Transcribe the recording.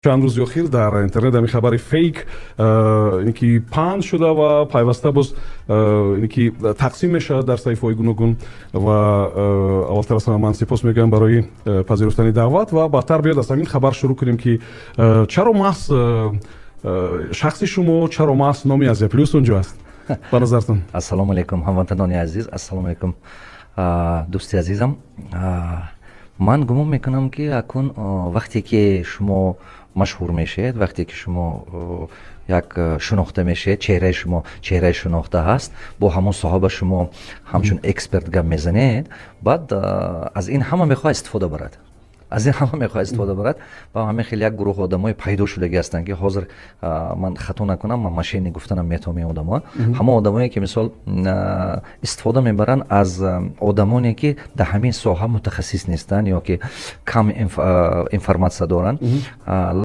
Чанд рӯзи охир дар интернет ҳамин хабари фейк ин ки паҳн шуда ва пайваста боз ин ки тақсим мешавад дар саҳифаҳои гуногун. Ва аввалтар аз ҳама ман сипос мегӯям барои пазируфтани даъват. Ва баъдтар биёд, аз ҳамин хабар шурӯъ кунем, ки чаро маҳз шахси шумо, чаро маҳз номи Азия Плюс унҷо аст, ба назартон? Ассалому алайкум, ҳамватанони азиз, ассалому алайкум, дӯсти азизам. Ман гумон мекунам, ки акун вақте ки шумо машҳур мешавед, вақте ки шумо як шинохта мешавед, чеҳраи шумо чеҳраи шинохта ҳаст, бо ҳамон соҳаба шумо ҳамчун эксперт гап мезанед, баъд аз ин ҳама мехоҳад истифода барад, аз ин ҳама мехоҳад истифода барад. Ва ҳамин хел як гурӯҳ одамое пайдо шудагӣ ҳастанд, ки ҳозир, ман хато накунам, ман мошенник гуфтанам метавонам ин одамо, ҳамон одамое ки, мисол, истифода мебаранд аз одамоне, ки дар ҳамин соҳа мутахассис нестанд ё ки кам информатсия доранд.